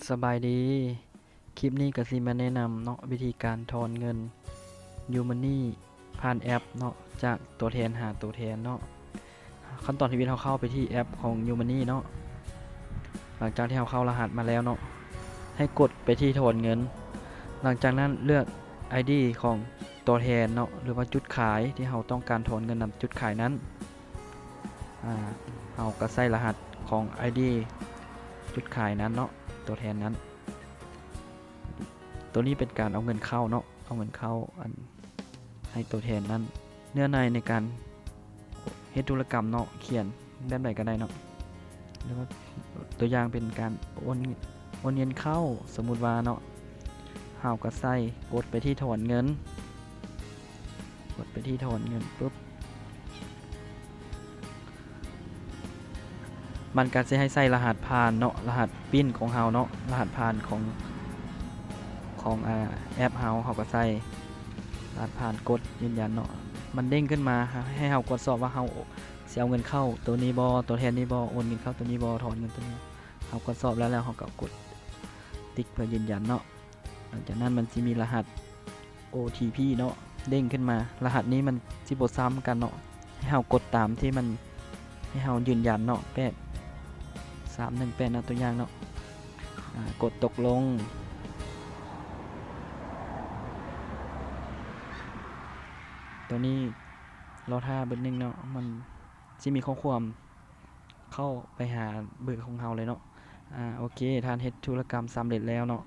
ສະບາຍດີ, ຄລິບນີ້ກໍຊິມາແນະນຳເນາະ ວິທີການຖອນເງິນ Umoney ຜ່ານແອັບເນາະ ຈາກຕົວແທນຫາຕົວແທນເນາະ. ຂັ້ນຕອນທຳອິດເຮົາເຂົ້າໄປທີ່ແອັບຂອງ Umoney ເນາະ. ຫຼັງຈາກທີ່ເຮົາເຂົ້າລະຫັດມາແລ້ວເນາະ, ໃຫ້ກົດໄປທີ່ຖອນເງິນ. ຫຼັງຈາກນັ້ນເລືອກ ໄອ ດີ ຂອງຕົວແທນເນາະ ຫຼືວ່າຈຸດຂາຍທີ່ເຮົາຕ້ອງການຖອນເງິນນຳຈຸດຂາຍນັ້ນ. ອາ ເຮົາກໍໃສ່ລະຫັດຂອງ ໄອ ດີ ຈຸດຂາຍນັ້ນເນາະ, ຕົວແທນນັ້ນ. ໂຕນີ້ເປັນການເອົາເງິນເຂົ້າເນາະ, ເອົາເງິນເຂົ້າອັນໃຫ້ຕົວແທນນັ້ນ. ເນື້ອໃນໃນການເຮັດທຸລະກຳເນາະ, ຂຽນແບບໃດກໍໄດ້ເນາະ. ຫຼືວ່າຕົວຢ່າງເປັນການໂອນ, ໂອນເງິນເຂົ້າ, ສົມມຸດວ່າເນາະ, ເຮົາກໍໃສ່ກົດໄປທີ່ຖອນເງິນ, ກົດໄປທີ່ຖອນເງິນປຶບ ມັນກໍຊິໃຫ້ໃສ່ລະຫັດຜ່ານເນາະ, ລະຫັດ PIN ຂອງເຮົາເນາະ, ລະຫັດຜ່ານຂອງ, ຂອງ ອາ ແອັບເຮົາ, ເຮົາກໍໃສ່ລະຫັດຜ່ານ ກົດຢືນຢັນເນາະ. ມັນເດ້ງຂຶ້ນມາໃຫ້ເຮົາກວດສອບວ່າເຮົາຊິເອົາເງິນເຂົ້າໂຕນີ້ບໍ່, ຕົວແທນນີ້ບໍ່, ໂອນເງິນເຂົ້າໂຕນີ້ບໍ່, ຖອນເງິນໂຕນີ້. ເຮົາກວດສອບແລ້ວ, ແລ້ວເຮົາກໍກົດຕິກເພື່ອຢືນຢັນເນາະ. ຫຼັງຈາກນັ້ນມັນຊິມີລະຫັດ ໂອ ທີ ພີ ເນາະ ເດ້ງຂຶ້ນມາ. ລະຫັດນີ້ມັນຊິບໍ່ຊ້ຳກັນເນາະ, ໃຫ້ເຮົາກົດຕາມທີ່ມັນໃຫ້ເຮົາຢືນຢັນເນາະ, ແປດສາມໜຶ່ງແປດເນາະ, ຕົວຢ່າງເນາະ. ອາ ກົດຕົກລົງ. ໂຕນີ້ລໍຖ້າບຶດໜຶ່ງເນາະ, ມັນຊິມີຂໍ້ຄວາມ ເຂົ້າໄປຫາເບີຂອງເຮົາເລີຍເນາະ. ອາ ໂອເຄ, ທ່ານເຮັດທຸລະກຳສຳເລັດແລ້ວເນາະ.